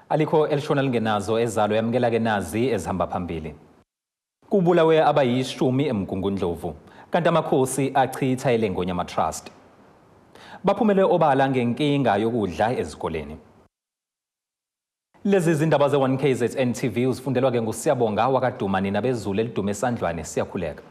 Alikho elishona lingenazo ezalo yamukela ke nazi ezihamba phambili. Kubulawe abayishumi eMgungundlovu kanti amakhosi achitha eleNgonyama Trust. Baphumele obala ngenkinga yokudla ezikoleni. Lezi zindaba ze-1KZN TV uzifundelwa ke nguSiyabonga wakaduma nina bezulu elidume esandlwane siyakhuleka.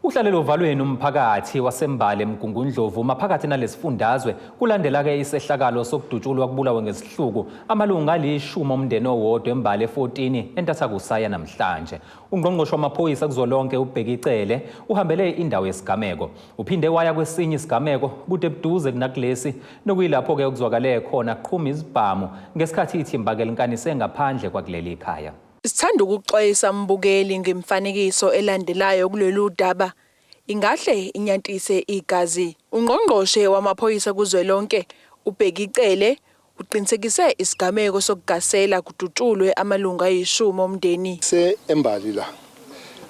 Uhlalele ovalweni umphakathi waseMbali eMgungundlovu maphakathi nalesifundazwe kulandela-ke isehlakalo sokudutshulwa kubulawe ngesihluku amalungu alishumi omndeni owodwa eMbali e-14 entathakusa yanamhlanje. Ungqongqoshe wamaphoyisa kuzwelonke uBheki Cele uhambele indawo yesigameko. Uphinde waya kwesinye isigameko bude buduze kunakulesi nokuyilapho-ke okuzwakale khona kuqhuma izibhamu ngesikhathi ithimba-ke linkanise ngaphandle kwakuleli khaya. Sithanda ukuxwayisa mbukeli ngemifanekiso elandelayo kulolu daba ingahle inyantise igazi. Ungqongqoshe wamaphoyisa kuzwelonke uBheki Cele uqinisekise isigameko sokugasela kudutshulwe amalungu ayishumi omndeni. Se eMbali la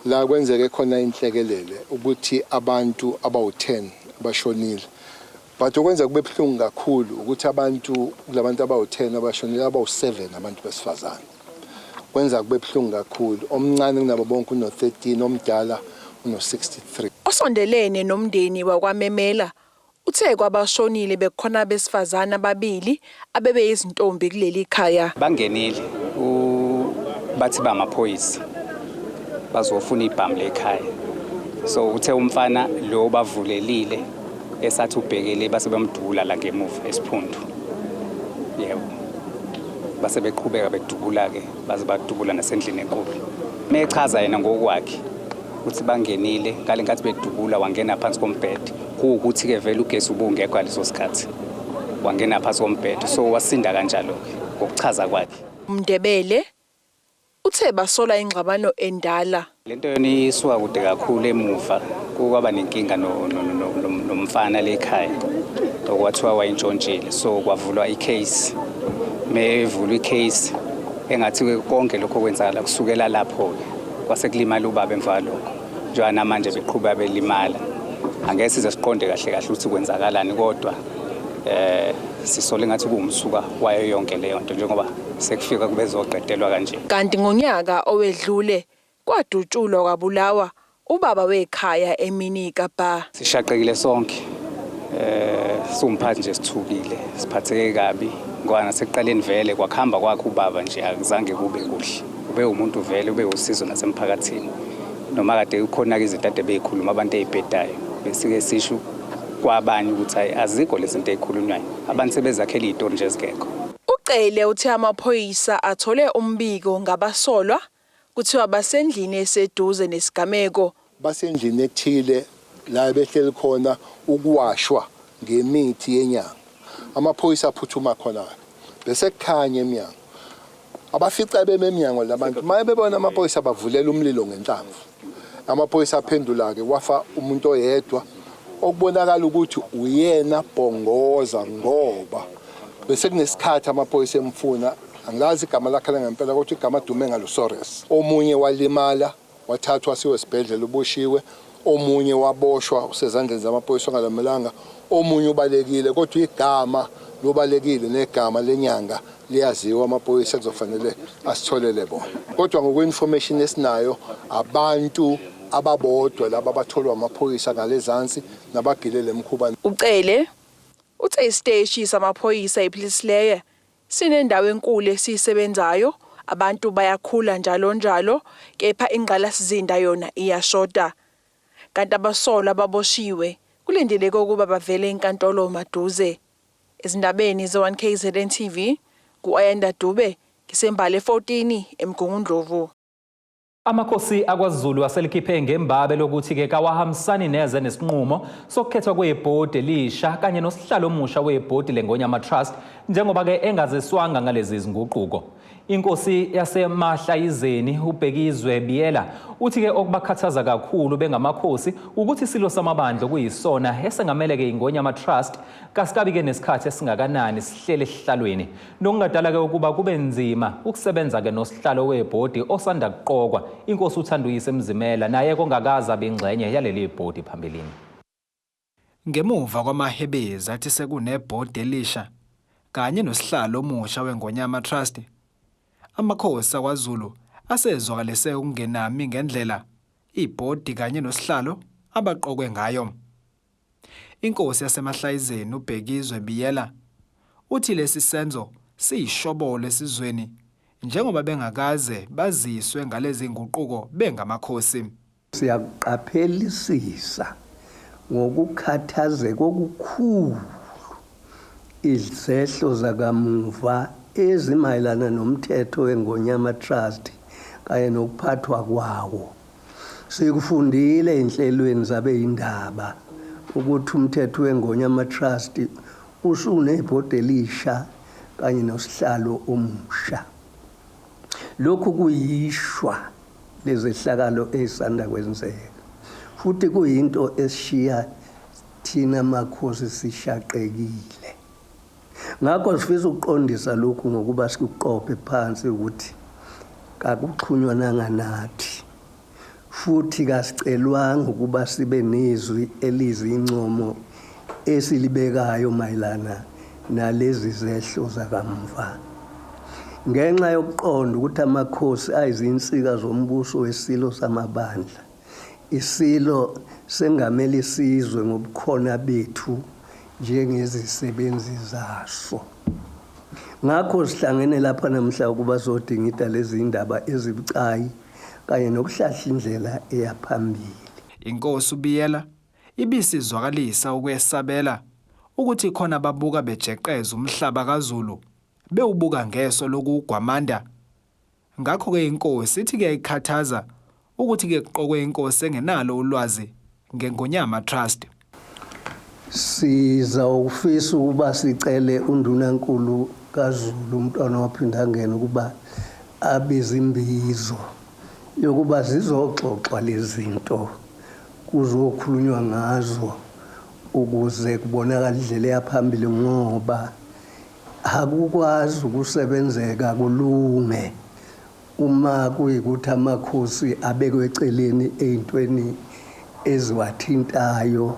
la kwenzeke khona inhlekelele ukuthi abantu abawu-10 bashonile but okwenza kube buhlungu kakhulu ukuthi abantu kulabantu abawu-10 abashonile abawu-7 abantu besifazane kwenza kube buhlungu kakhulu omncane kunabo bonke uno-13 omdala uno-63. Osondelene nomndeni wakwaMemela uthe kwabashonile bekukhona abesifazane ababili abebeyizintombi kuleli khaya. Bangenile bathi bamaphoyisa bazofuna ibhamu lekhaya. So uthe umfana lo bavulelile esathi ubhekele base bamdubula la ngemuva esiphundu. Yebo. Base beqhubeka bedubula ke baze badubula nasendlini enkulu. Mechaza yena ngokwakhe uthi bangenile ngale nkathi bedubula wangena phansi kombhede kuwukuthi-ke vele ugesi ubungekho ngaleso sikhathi wangena phansi kombhede so wasinda kanjalo-ke ngokuchaza kwakhe. UMndebele uthe basola ingxabano endala. Le nto yona isuka kude kakhulu emuva kwaba nenkinga nomfana lekhaya okwathiwa wayintshontshile so kwavulwa icase mevulwa icase engathi konke lokho kwenzakala kusukela lapho-ke kwase kulimala ubaba emva kwalokho njengoba namanje beqhubeka belimala angeke size siqonde kahle kahle ukuthi kwenzakalani kodwa eh sisole ngathi kuwumsuka wayo yonke leyo nto njengoba sekufika kubezoqedelwa kanje. Kanti ngonyaka owedlule kwadutshulwa kwabulawa ubaba wekhaya emini kaBha. Sishaqekile sonke eh siwumphathi nje sithukile siphatheke kabi ngoba nasekuqaleni vele kwakuhamba kwakhe ubaba nje akuzange kube kuhle ube umuntu vele ube usizo nasemphakathini noma kade kukhona-ke izinto ade beyikhuluma abantu ey'bhedayo besike sisho kwabanye ukuthi hayi azikho lezi zinto ey'khulunywayo abantu sebezakhela iy'tori nje ezingekho. UCele uthe amaphoyisa athole umbiko ngabasolwa kuthiwa basendlini eseduze nesigameko. Basendlini ethile la behleli khona ukuwashwa ngemithi yenyanga. Amaphoyisa aphuthuma khona-ke. Bese kukhanya emnyango. Abafica beme emnyango labantu maye bebona amaphoyisa bavulela umlilo ngenhlamvu. Amaphoyisa aphendula-ke wafa umuntu oyedwa okubonakala ukuthi uyena Bhongoza ngoba bese kunesikhathi amaphoyisa emfuna angilazi igama lakhe langempela kodwa igama adume ngalo Sores. Omunye walimala wathathwa asiwe esibhedlela uboshiwe, omunye waboshwa usezandleni zamaphoyisa ongalamelanga, omunye ubalekile kodwa igama lobalekile negama lenyanga liyaziwa amaphoyisa kuzofanele asitholele bona. Kodwa ngokwe-information esinayo abantu ababodwa laba abatholwa amaphoyisa ngalezansi nabagile le mkhuba. UCele uthe isiteshi samaphoyisa iPlesleyer Sinendawo enkulu esiyisebenzayo, abantu bayakhula njalo njalo kepha ingqalasizinda yona iyashoda. Kanti abasolwa ababoshiwe kulindeleke ukuba bavele enkantolo maduze. Ezindabeni ze-1 KZN TV, ngu-Ayanda Dube, ngiseMbali 14 eMgungundlovu. Amakhosi akwaZulu aselikhiphe ngembabe lokuthi-ke kawahambisani neze nesinqumo sokukhethwa kwebhodi elisha kanye nosihlalo omusha webhodi leNgonyama Trust njengoba-ke engaziswanga ngalezi zinguquko. Inkosi yaseMahlayizeni uBhekizwe Biyela uthi-ke okubakhathaza kakhulu bengamakhosi ukuthi isilo samabandla okuyisona esengamele-ke iNgonyama Trust kasikabi-ke nesikhathi esingakanani sihlele esihlalweni Nokungadala-ke ukuba kube nzima ukusebenza-ke nosihlalo webhodi osanda kuqokwa, iNkosi uThanduyise Mzimela, naye kongakaze abe ingxenye yaleli bhodi phambilini. Ngemuva kwamahebezi athi sekunebhodi elisha, kanye nosihlalo omusha weNgonyama Trust. Amakhosi akwaZulu asezwakalise ukungenami ngendlela ibhodi kanye nosihlalo abaqokwe ngayo. Inkosi yaseMahlayizeni uBhekizwe Biyela uthi lesi senzo siyishobolo esizweni njengoba bengakaze baziswe ngalezi nguquko bengamakhosi. Siyakuqaphelisisa ngokukhathazeka okukhulu izehlo zakamuva ezimayelana nomthetho weNgonyama Trust kanye nokuphathwa kwawo. Sikufundile ezinhlelweni zabeyindaba ukuthi umthetho weNgonyama Trust usunebhodi elisha kanye nosihlalo omusha. Lokhu kuyishwa lezehlakalo ezisanda kwenzeka futhi kuyinto esishiya thina makhosi sishaqekile. Ngakho sifisa ukuqondisa lokhu ngokuba sikuqophe phansi ukuthi kakuxhunywananga nathi futhi kasicelwanga ukuba sibe nezwi elizincomo esilibekayo mayelana nalezi zehlo zakamva. Ngenxa yokuqonda ukuthi amakhosi ayizinsika zombuso wesilo samabandla, isilo sengamela isizwe ngobukhona bethu njengezisebenzi zaso. Ngakho sihlangene lapha namhla ukuba sodingida lezi ndaba ezibucayi kanye nokuhlahla indlela eya phambili. Inkosi uBiyela ibisizwakalisa ukwesabela ukuthi khona ababuka bejeqeza umhlaba kaZulu bewubuka ngeso lokuwugwamanda. Ngakho-ke inkosi ithi kuyayikhathaza ukuthi ke kuqokwe inkosi engenalo ulwazi ngeNgonyama Trust. Siza ukufisa ukuba sicele uNdunankulu kaZulu uMntwana waPhindangene ukuba abize imbizo yokuba zizoxoxwa lezi zinto kuzokhulunywa ngazo ukuze kubonakale indlela eyaphambili ngoba akukwazi ukusebenzeka kulunge uma kuyikuthi amakhosi abekwe eceleni ey'ntweni eziwathintayo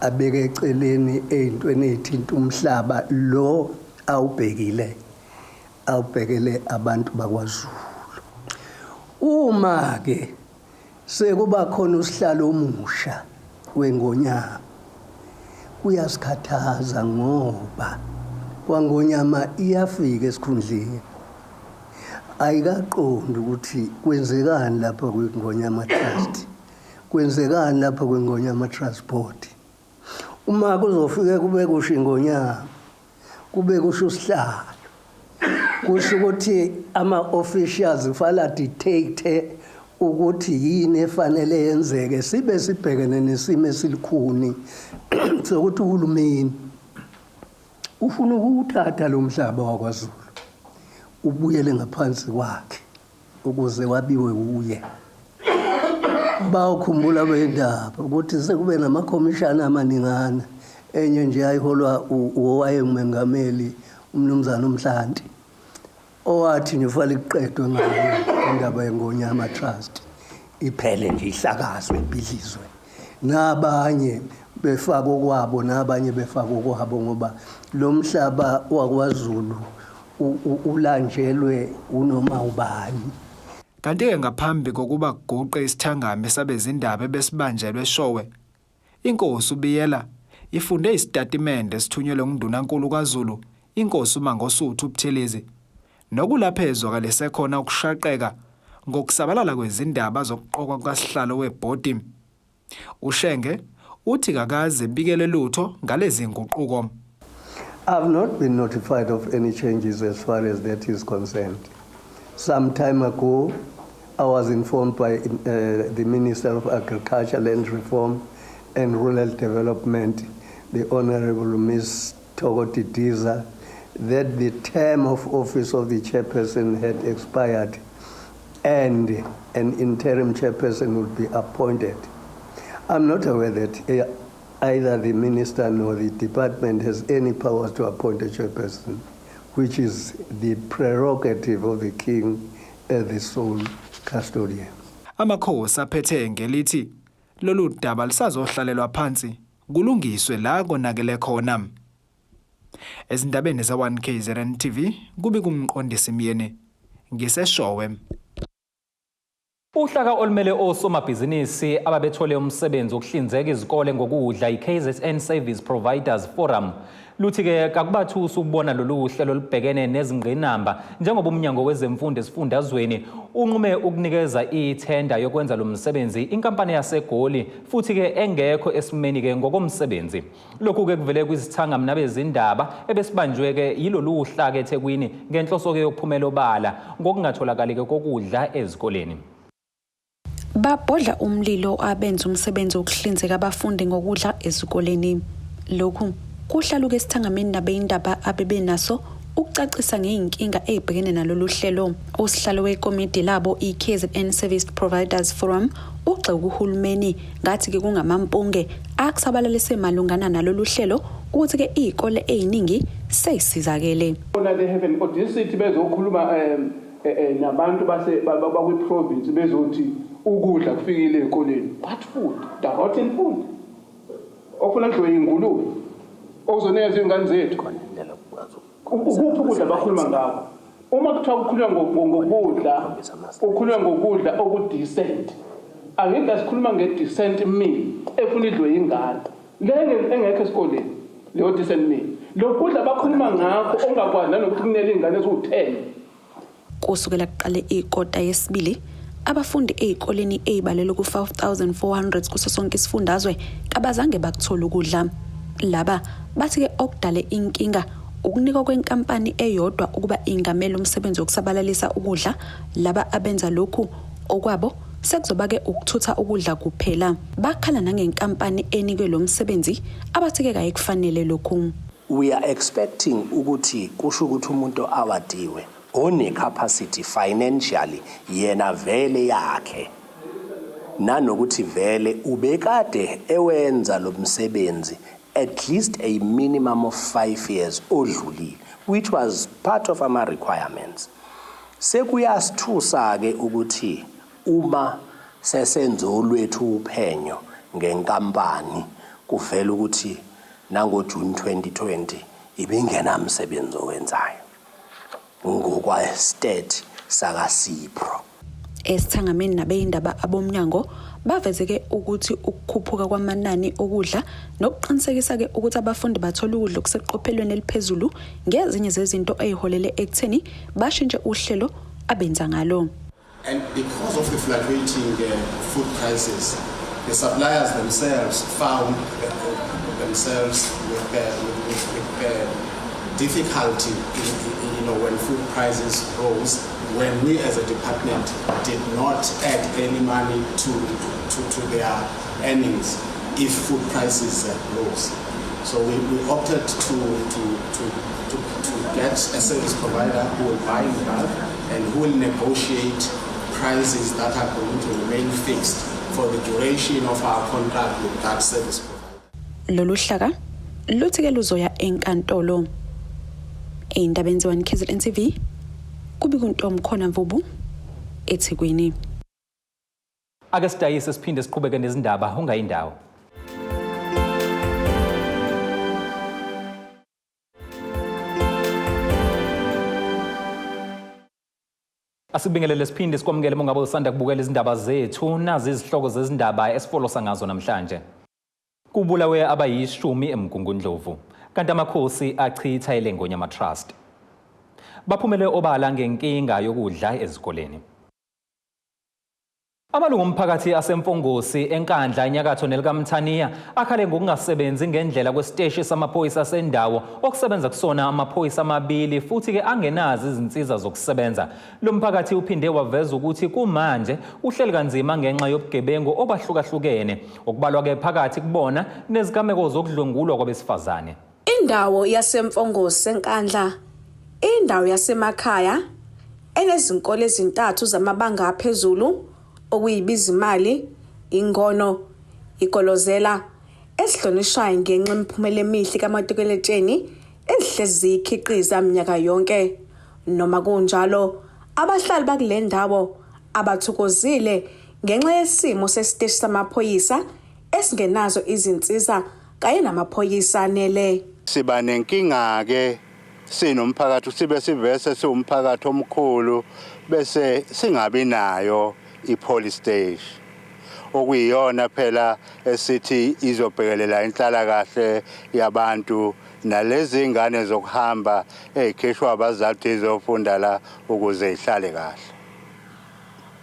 abeke eceleni ey'ntweni ey'thinta umhlaba lo awubhekile awubhekele abantu bakwaZulu. Uma-ke Sekuba khona usihlalo omusha weNgonyama kuyasikhathaza ngoba kwaNgonyama iyafika esikhundleni ayikaqondi ukuthi kwenzekani lapha kwiNgonyama Trust kwenzekani lapha kwiNgonyama Trust Board uma kuzofike kube kusho iNgonyama kube kusho usihlalo kusho ukuthi ama-officials kufanele adictate ukuthi yini efanele yenzeke sibe sibhekene nesimo esilikhuni sokuthi uhulumeni ufuna ukuwuthatha lo mhlaba wakwaZulu ubuyele ngaphansi kwakhe ukuze wabiwe wuye. Bawukhumbula bendaba ukuthi sekube namakhomishana amaningana enye nje ayiholwa owayengumengameli umnumzana uMhlanti owathi nje kufanele kuqedwe ngayo indaba yeNgonyama Trust iphele nje ihlakazwe ibhidlizwe nabanye befaka okwabo nabanye befaka okwabo ngoba lo mhlaba wakwaZulu ulanjelwe unoma ubani. Kanti-ke ngaphambi kokuba kuguqe isithangami sabezindaba ebesibanjelwe eShowe, iNkosi uBiyela ifunde isitatimende esithunyelwe nguNdunankulu kaZulu, iNkosi uMangosuthu Buthelezi, nokulapho ezwakalise khona ukushaqeka ngokusabalala kwezindaba zokuqokwa kukasihlalo webhodi. UShenge uthi kakaze ebikelwe lutho ngalezi nguquko. I've not been notified of any changes as far as that is concerned. Some time ago, I was informed by the Minister of Agriculture, Land Reform and Rural Development, the Honorable Ms. Thoko Didiza, that the term of office of the chairperson had expired and an interim chairperson would be appointed. I'm not aware that either the minister nor the department has any powers to appoint a chairperson, which is the prerogative of the king as the sole custodian. Amakhosi aphethe ngelithi lolu daba lusazohlalelwa phansi kulungiswe la konakele khona. Ezindabeni ze-1KZN TV kubika uMqondisi Myeni ngiseShowe. Uhlaka olumele osomabhizinisi ababethole umsebenzi wokuhlinzeka izikole ngokudla i-KZN Service Providers Forum luthi-ke kakubathusi ukubona lolu hlelo lubhekene nezingqinamba njengoba uMnyango wezeMfundo esifundazweni unqume ukunikeza ithenda yokwenza lo msebenzi inkampani yaseGoli futhi-ke engekho esimeni-ke ngokomsebenzi. Lokhu-ke kuvele kwisithangami nabezindaba ebesibanjwe-ke yilolu hlaka eThekwini ngenhloso-ke yokuphumela obala ngokungatholakali-ke kokudla ezikoleni. Babhodla umlilo abenza umsebenzi wokuhlinzeka abafundi ngokudla ezikoleni. Lokhu kuhlaluke esithangamini nabeyindaba abebenaso ukucacisa ngey'nkinga ey'bhekene nalolu hlelo. Usihlalo wekomidi labo i-KZN Service Providers Forum ugxeke uhulumeni ngathi-ke kungamampunge akusabalalise malungana nalolu hlelo ukuthi-ke iy'kole ey'ningi sey'sizakele. Bona they have an audacity bezokhuluma um nabantu base bakwi-province bezothi ukudla kufikile ey'koleni. What food? The rotten food. Ofuna kudliwe ingulube okuzonikezwa iy'ngane zethu. Ukuphi ukudla abakhuluma ngakho? Uma kuthiwa kukhulunywa ngokudla, kukhulunywa ngokudla oku-decent. Angithi asikhuluma nge-decent meal efuna idliwe yingane. Le engekho esikoleni, leyo decent meal. Lo kudla abakhuluma ngakho ongakwazi nanokuthi kunele iy'ngane eziwu-10. Kusukela kuqale ikota yesibili, abafundi ezikoleni ezibalelwa ku-5,400 kuso sonke isifundazwe kabazange bakuthole ukudla. Laba bathi-ke okudale inkinga ukunikwa kwenkampani eyodwa ukuba ingamele umsebenzi wokusabalalisa ukudla. Laba abenza lokhu okwabo sekuzoba-ke ukuthutha ukudla kuphela. Bakhala nangenkampani enikwe lo msebenzi abathi-ke kayikufanele lokhu. We are expecting ukuthi kusho ukuthi umuntu awadiwe one-capacity financially yena vele yakhe nanokuthi vele ubekade ewenza lo msebenzi at least a minimum of 5 years odlulile, which was part of ama requirements. Sekuyasithusa ke ukuthi uma sesenze olwethu uphenyo ngenkampani kuvela ukuthi nango-June 2020 ibingenamsebenzi owenzayo ngokwa-stat sakaSipro. Esithangamini nabeyindaba abomnyango bavezeke ukuthi ukukhuphuka kwamanani okudla nokuqinisekisa-ke ukuthi abafundi bathola ukudla okuseqophelweni eliphezulu ngezinye zezinto ey'holele ekutheni bashintshe uhlelo abenza ngalo. And because of the fluctuating food prices, the suppliers themselves found themselves with difficulty in when food prices rose, when we as a department did not add any money to their earnings if food prices rose. So we opted to get a service provider who will buy in bulk and who will negotiate prices that are going to remain fixed for the duration of our contract with that service provider. Lolu hlaka luthi-ke luzoya enkantolo. Ey'ndabeni ze-1 KZN TV kubika uNtomkhona Mvubu eThekwini. Ake sidayise siphinde siqhubeke nezindaba ungayindawo. Asibingelele siphinde sikwamukele uma ngabe usanda kubukela izindaba zethu. Nazi izihloko zezindaba esifolosa ngazo namhlanje. Kubulawe abayishumi eMgungundlovu, kanti amakhosi achitha eleNgonyama Trust. Baphumele obala ngenkinga yokudla ezikoleni. Amalungu omphakathi aseMfongosi eNkandla enyakatho nelikaMthaniya akhale ngokungasebenzi ngendlela kwesiteshi samaphoyisa sendawo okusebenza kusona amaphoyisa amabili futhi-ke angenazo izinsiza zokusebenza. Lo mphakathi uphinde waveza ukuthi kumanje uhleli kanzima ngenxa yobugebengu obahlukahlukene okubalwa-ke phakathi kubona nezigameko zokudlwengulwa kwabesifazane. Indawo yaseMfongosi eNkandla, indawo yasemakhaya enezinkole ezintathu zamabanga aphezulu okuyibizimali, ingono, igolozela esihlonishwayo ngenxa yemiphumela emihle kamatikuletsheni ezihlezi ziyikhiqiza minyaka yonke. Noma kunjalo, abahlali bakule ndawo abathokozile ngenxa yesimo sesiteshi samaphoyisa esingenazo izinsiza kanye namaphoyisa anele. Siba nenkinga-ke sinomphakathi, sibe sivese siwumphakathi omkhulu bese singabi nayo i-police station, okuyiyona phela esithi izobhekelela inhlalakahle yabantu nalezi ngane zokuhamba ey'khishwa abazali ukuthi zizofunda la ukuze ihlale kahle.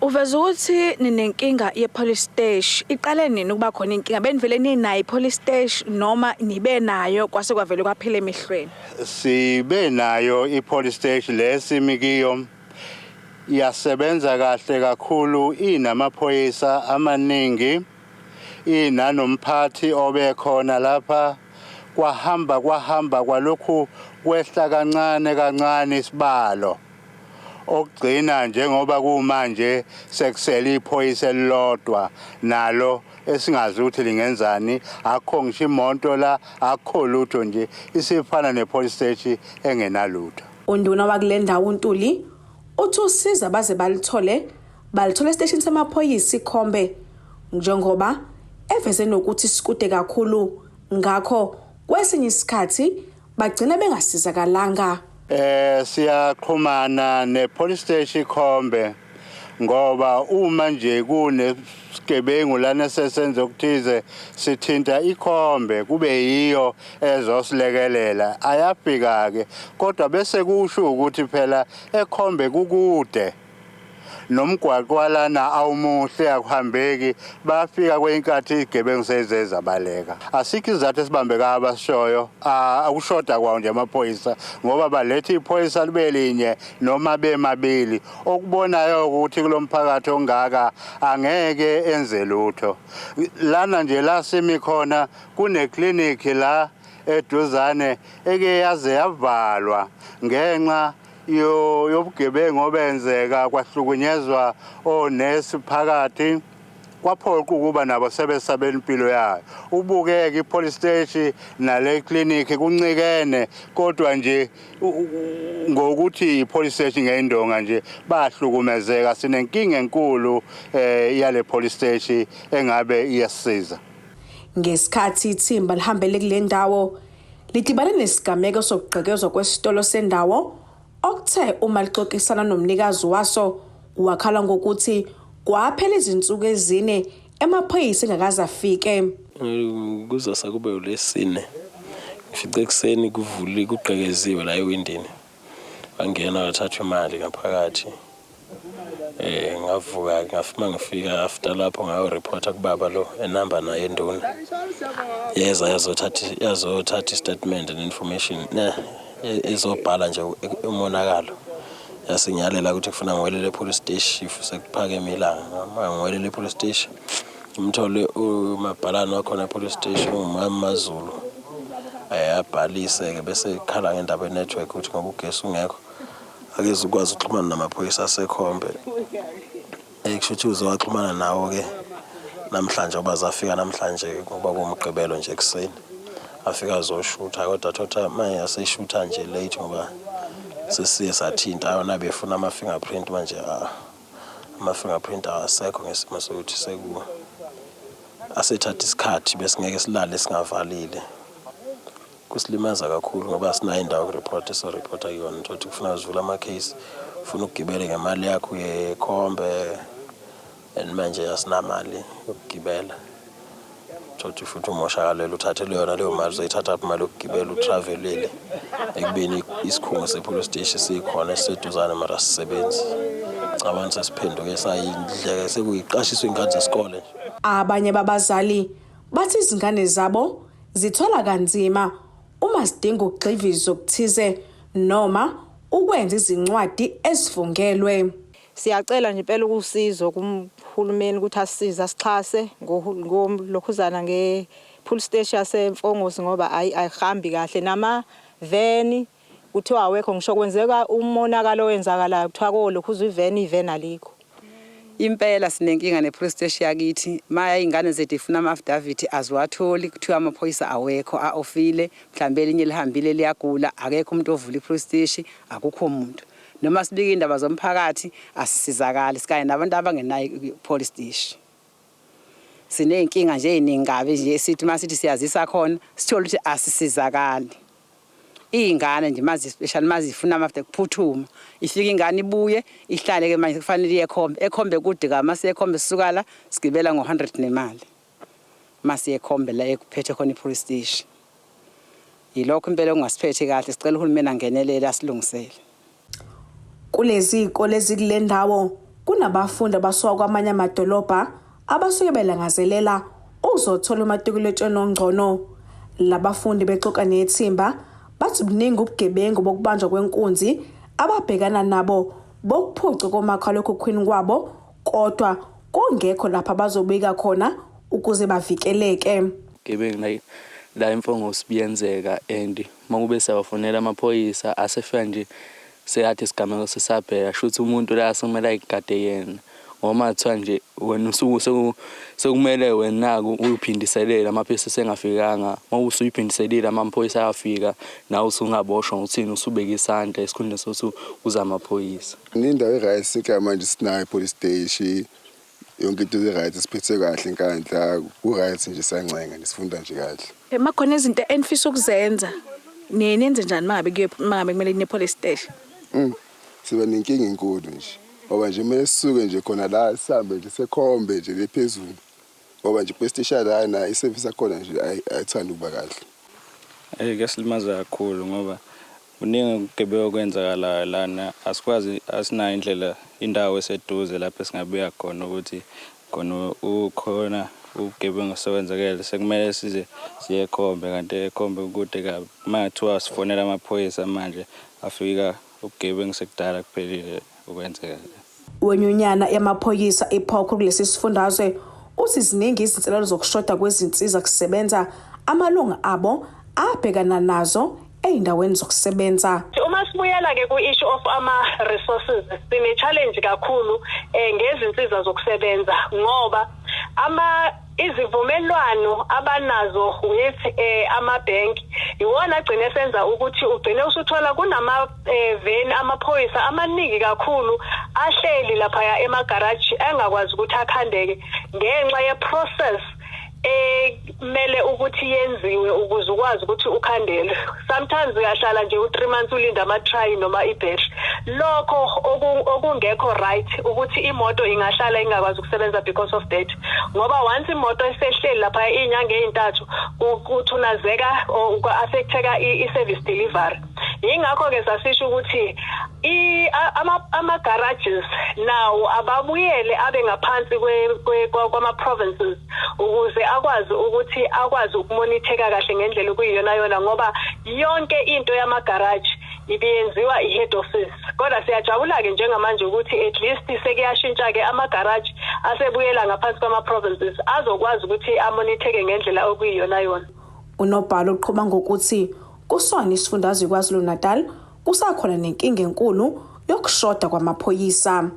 Uveza ukuthi ninenkinga ye-police station. Iqale nini ukuba khona inkinga? Benivele ninayo i-police station noma nibe nayo kwase kwavele kwaphela emehlweni? Sibe nayo i-police station lesimi kiyo, iyasebenza kahle kakhulu, inamaphoyisa amaningi, inanomphathi obekhona lapha. Kwahamba kwahamba kwalokhu kwehla kancane kancane isibalo, okugcina njengoba kumanje sekusele iphoyisa elilodwa nalo esingazi ukuthi lingenzani. Akukho ngisho imoto la, akukho lutho nje, isifana ne-police station engenalutho. Unduna wakule ndawo uNtuli uthi usiza baze balithole balithole esiteshini samaphoyisa iKhombe, njengoba eveze nokuthi sikude kakhulu, ngakho kwesinye isikhathi bagcina bengasizakalanga. Siyaxhumana ne-police station iKhombe ngoba uma nje kunesigebengu lana sesenze okuthize, sithinta iKhombe kube yiyo ezosilekelela. Ayafika ke, kodwa bese kusho ukuthi phela eKhombe kukude, nomgwaqo walana awumuhle, akuhambeki. Bafika kweyinkathi izigebengu sezizabaleka. Asikho isizathu esibambekayo abasishoyo, akushoda kwawo nje amaphoyisa, ngoba baletha iphoyisa libe linye noma bemabili, okubonayo ukuthi kulo mphakathi ongaka angeke enze lutho. Lana nje la simi khona kunekliniki la eduzane eke yaze yavalwa ngenxa yobugebengu obenzeka, kwahlukunyezwa onesi phakathi, kwaphoqa ukuba nabo sebesabela impilo yayo. Ubukeke i-police station nale clinic kuncikene, kodwa nje ngokuthi i-police station ngeyindonga nje bahlukumezeka. Sinenkinga enkulu yale police station engabe iyasisiza. Ngesikhathi ithimba lihambele kule ndawo, lidibane nesigameko sokugqekezwa kwesitolo sendawo, okuthe uma lixoxisana nomnikazi waso wakhala ngokuthi kwaphela izinsuku 4 emaphoyisa engakaze afike. Kuzosa kube uLwesine, ngifice ekuseni kuvuli kugqekeziwe la ewindini, wangena wathatha imali ngaphakathi. Ngavuka ngafuma ngifika after lapho ngayo-reporta kubaba lo enamba naye enduna, yeza yazothatha i-statement and information ne ezobhala nje umonakalo, yasingiyalela ukuthi kufuna ngiwelele e-police station if sekuphakeme ilanga. Ngiwelele e-police station, ngimthole umabhalane wakhona e-police station, ungumama Mazulu, abhalise-ke bese khala ngendaba ye-network ukuthi ngoba ugesi ungekho akeze ukwazi ukuxhumana namaphoyisa aseKhombe. Kusho ukuthi uzowaxhumana nawo-ke namhlanje, ngoba zafika namhlanje ngoba kuwumgqibelo nje ekuseni, afika azoshutha, kodwa thotha manje aseshutha nje late ngoba sesiye sathinta yona befuna ama-fingerprint. Manje ama-fingerprint awasekho ngesimo sokuthi seku asethatha isikhathi, besingeke silale singavalile. Kusilimaza kakhulu ngoba asinayo indawo yokuripota esoripota kuyona. Thothi kufuna uzivule ama-case, ufuna ukugibele ngemali yakho uyekhombe, and manje asinamali yokugibela. Thothi futhi umoshakalelo uthathelwe yona leyo mali, uzoyithatha phi imali yokugibela utravelile ekubeni isikhungo se-police station sikhona esiseduzane mara asisebenzi? Cabanga sesiphenduke sayindleke, sekuyiqashiswa iy'ngane zesikole nje. Abanye babazali bathi izingane zabo zithola kanzima uma zidinga ukugxivizwa okuthize noma ukwenza izincwadi ezifungelwe. Siyacela nje impela ukusizo kuhulumeni ukuthi asisize, asixhase ngolokhuzana nge-police station yaseMfongosi, ngoba ayihambi kahle, nama-veni kuthiwa awekho, ngisho kwenzeka umonakalo owenzakalayo kuthiwa kolokhuza iveni, iveni alikho. Impela sinenkinga ne-police station yakithi. Maya iy'ngane zethu ifuna ama-affidavit aziwatholi, kuthiwa amaphoyisa awekho, a-ofile, mhlawumbe elinye lihambile liyagula, akekho umuntu ovula i-police station, akukho muntu. Noma sibika iy'ndaba zomphakathi asisizakali, sikanye nabantu abangenayo i-police station. Siney'nkinga nje ey'ningi kabi nje, sithi uma sithi siyazisa khona sithole ukuthi asisizakali. Iy'ngane nje mazi especially mazifuna amafutha kuphuthuma ifike ingane ibuye ihlale ke manje kufanele iye ekhombe ekhombe kude ka mase ekhombe sisuka la sigibela ngo-100 nemali masiye ekhombe la ekuphethe khona i-police station. Yilokho impela okungasiphethe kahle sicela uhulumeni angenelele asilungisele. Kulezi zikole ezikule ndawo kunabafundi abasuka kwamanye amadolobha abasuke belangazelela ukuzothola umatikuletsheni ongcono. Labafundi bexoxa nethimba bathi buningi ubugebengu bokubanjwa kwenkunzi ababhekana nabo bokuphucwa komakhalekhukhwini kwabo kodwa kungekho lapha bazobika khona ukuze bavikeleke. Gebengu la la eMfongosi buyenzeka and makube siyawafonela amaphoyisa asefika nje sekade isigameko sisabheka shuthi umuntu la sekumele ayigade yena ngoba kuthiwa nje wena usuke sekumele wena-ke uyiphindiselele amaphoyisa esengafikanga uma usuyiphindiselile amaphoyisa ayafika nawe usungaboshwa ngokuthini usubeke isandla esikhundleni sokuthi uze amaphoyisa. Indawo e-right sika manje sinayo i-police station yonke into i-right siphethe kahle inkandla ku-right nje siyancenga nje sifunda nje kahle. Makhona izinto enifisa ukuzenza niye nenze njani mangabe kuye mangabe kumele niye police station? Siba nenkinga enkulu nje ngoba nje kumele sisuke nje khona la sihambe nje sekhombe nje le phezulu ngoba nje police station lana i-service yakhona nje ayithandi ukuba kahle. Eh kuyasilimaza kakhulu ngoba kuningi ukugebengu okwenzakalayo lana asikwazi asinayo indlela indawo eseduze lapho esingabuya khona ukuthi khona ukhona ubugebengu sekwenzekele sekumele size siye ekhombe kanti ekhombe kude kabi uma kuthiwa sifonela amaphoyisa manje afika ubugebengu sekudala kuphelile ukwenzeka. Wenyunyana yamaphoyisa iPOCU kulesi sifundazwe uthi ziningi izinselelo zokushoda kwezinsiza kusebenza amalungu abo abhekana nazo ey'ndaweni zokusebenza. Uma sibuyela-ke ku-issue of ama-resources sine-challenge kakhulu ngezinsiza zokusebenza ngoba ama izivumelwano abanazo with amabhenki iwona agcine senza ukuthi ugcine usuthola kunama veni amaphoyisa amaningi kakhulu ahleli laphaya emagaraji engakwazi ukuthi akhandeke ngenxa ye-process ekumele ukuthi yenziwe ukuze ukwazi ukuthi ukhandelwe. Sometimes uyahlala nje u3 months ulinda ama-try noma i-battery, lokho okungekho right ukuthi imoto ingahlala ingakwazi ukusebenza because of that, ngoba once imoto isehleli lapha iy'nyanga ey'ntathu kuthunazeka or ku-affecteka i-service delivery. Yingakho-ke sasisho ukuthi ama-garages nawo ababuyele abe ngaphansi kwama-provinces ukuze akwazi ukuthi akwazi ukumonitheka kahle ngendlela okuyiyona yona, ngoba yonke into yamagaraji ibiyenziwa i-head office. Kodwa siyajabula-ke njengamanje ukuthi at least sekuyashintsha-ke, amagaraji asebuyela ngaphansi kwama-provinces azokwazi ukuthi amonitheke ngendlela okuyiyona yona. Unobhala uqhuba ngokuthi kusona isifundazwe KwaZulu-Natal kusakhona nenkinga enkulu yokushoda kwamaphoyisa.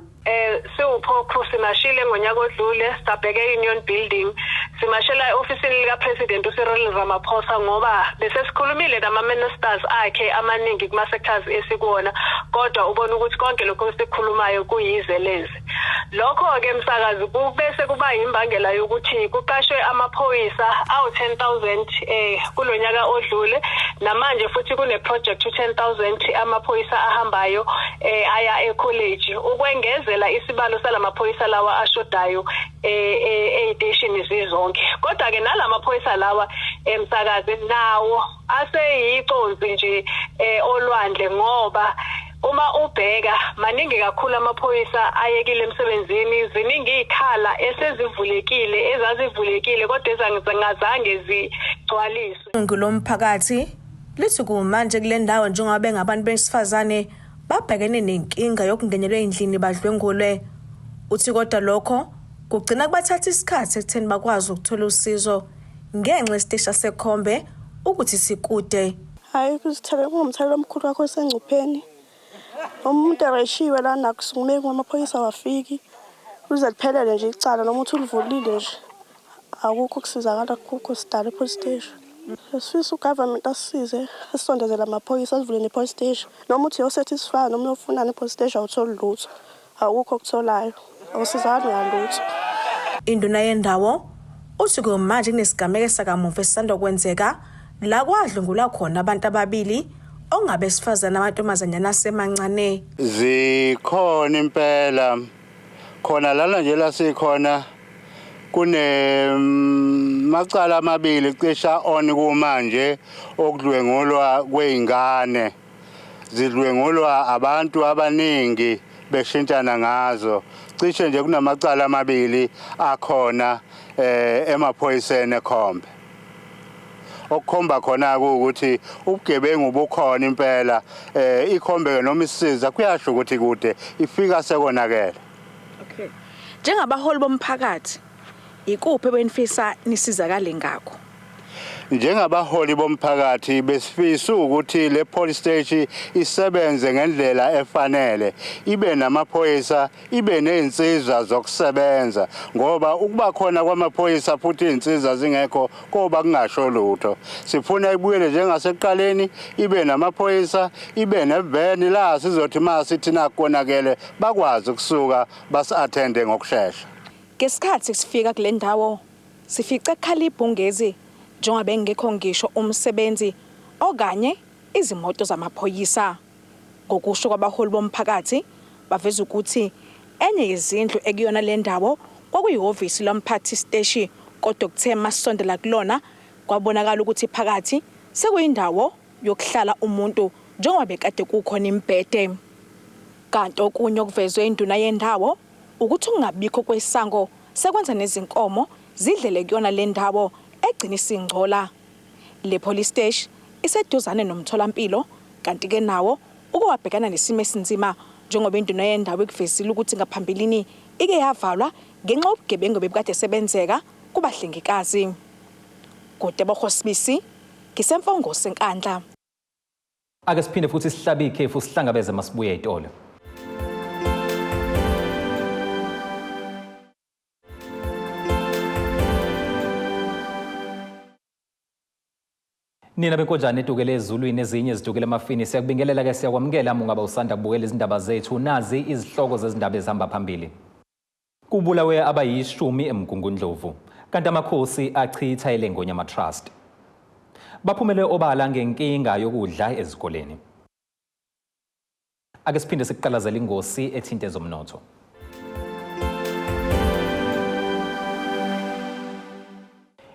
SiwuPOCU simashile ngonyaka odlule sabheke e-Union Building, simashela e-ofisini lika-President uCyril Ramaphosa ngoba bese sikhulumile nama-ministers akhe amaningi kuma-sectors esikuwona, kodwa ubona ukuthi konke lokhu esikhulumayo kuyize leze. Lokho-ke msakazi kubese kuba yimbangela yokuthi kuqashwe amaphoyisa awu-10,000 kulo nyaka odlule. Namanje futhi kune-project u-10,000 amaphoyisa ahambayo aya ekholeji ukwengezela isibalo salamaphoyisa lawa ashodayo ey'teshini zizonke. Kodwa-ke nalamaphoyisa lawa emsakazi nawo aseyiconsi nje olwandle, ngoba uma ubheka maningi kakhulu amaphoyisa ayekile emsebenzini, ziningi iy'khala esezivulekile ezazivulekile kodwa ezingazange zigcwaliswe. Ilungu lomphakathi lithi kumanje kule ndawo njengoba bengabantu besifazane babhekene nenkinga yokungenelwa ey'ndlini badlwengulwe. Uthi kodwa lokho kugcina kubathatha isikhathi ekutheni bakwazi ukuthola usizo ngenxa yesiteshi saseKhombe ukuthi sikude. Hhayi, kuzithele kungumthelela omkhulu kakhulu esengcupheni. Umuntu ereshiwe lana akusukumeki amaphoyisa awafiki. Kuze liphelele nje icala noma uthi ulivulile nje akukho ukusizakala kukho sidala e-police station. Sifisa u-government asisize asisondezele amaphoyisa asivule ne-police station. Noma uthi uyo-satisfy noma uyofunani e-police station awutholi lutho. Awukho okutholayo. Awusizakali ngalutho. Induna yendawo uthi kumanje kunesigameko esakamuva esisanda kwenzeka la kwadlwengulwa khona abantu ababili ongabesifazane amantombazanyana asemancane. Zikhona impela khona lana nje la sikhona kune macala amabili cisha on kumanje okudlwengulwa kweingane zidlwengulwa abantu abaningi beshintshana ngazo cishe nje kunamacala amabili akhona emaphoyiseni ekhombe okukhomba khona ukuthi ubugebengu bukhona impela ikhombe noma isiza kuyasho ukuthi kude ifika sekonakele. Okay. Njengabaholi bomphakathi ikuphi benifisa nisizakale ngakho? Njengabaholi bomphakathi besifisa ukuthi le police station isebenze ngendlela efanele, ibe namaphoyisa, ibe nezinsiza zokusebenza, ngoba ukuba khona kwamaphoyisa futhi izinsiza zingekho koba kungasho lutho. Sifuna ibuyele njengasekuqaleni, ibe namaphoyisa, ibe neveni la sizothi masithi nakonakele bakwazi ukusuka basi-attende ngokushesha. Ngesikhathi sifika kule ndawo sifice kukhala ibhungezi njengoba bengekho ngisho umsebenzi okanye izimoto zamaphoyisa. Ngokusho kwabaholi bomphakathi baveza ukuthi enye yezindlu ekuyona le ndawo kwakuyihhovisi lomphathi siteshi, kodwa kuthe masisondela kulona kwabonakala ukuthi phakathi sekuyindawo yokuhlala umuntu njengoba bekade kukhona imibhede. Kanti okunye okuvezwe induna yendawo ukuthi ukungabikho kwesango sekwenza nezinkomo zidlele kuyona le ndawo egcina isingcola. Le police station iseduzane nomtholampilo kanti ke nawo uke wabhekana nesimo esinzima njengoba induna yendawo ikuvezile ukuthi ngaphambilini ike yavalwa ngenxa yobugebengu bebukade sebenzeka kubahlengikazi. Kutebogo Sibisi, ngiseMpongose eNkandla. Ake siphinde futhi sihlabe ikhefu sihlangabeze masibuye ezitolo. Nina benkonjane edukele ezulwini ezinye zidukele emafini siyakubingelela ke siyakwamukela mungaba usanda kubukela izindaba zethu nazi izihloko zezindaba ezihamba phambili. Kubulawe abayishumi eMgungundlovu kanti amakhosi achitha eleNgonyama Trust. Baphumele obala ngenkinga yokudla ezikoleni. Ake siphinde sikuqalazele ingosi ethinta ezomnotho.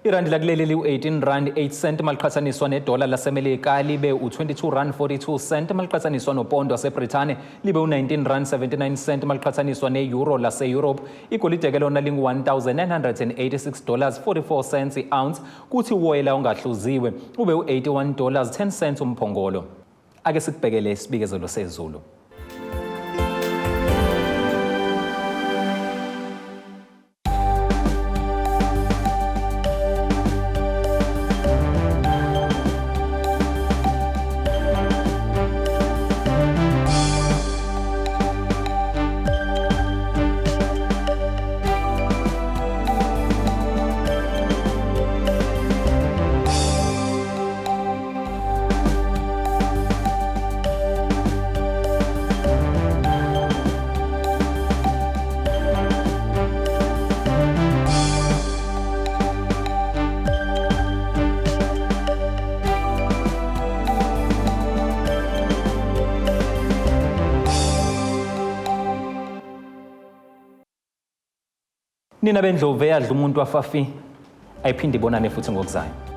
Irandi lakuleli liwu-18 rand 8 cent maliqhathaniswa nedola laseMelika libe u-22 rand 42 cent maliqhathaniswa nopondo waseBrithani libe u-19 rand 79 cent maliqhathaniswa ne-euro lase-Europe. Igolide ke lona lingu-1986 dollars 44 cents i-ounce kuthi uwoyela ongahluziwe ube u-81 dollars 10 cents umphongolo. Ake sikubhekele isibikezelo sezulu. Nina bendlovu eyadla umuntu wafafi ayiphinde ibonane futhi ngokuzayo.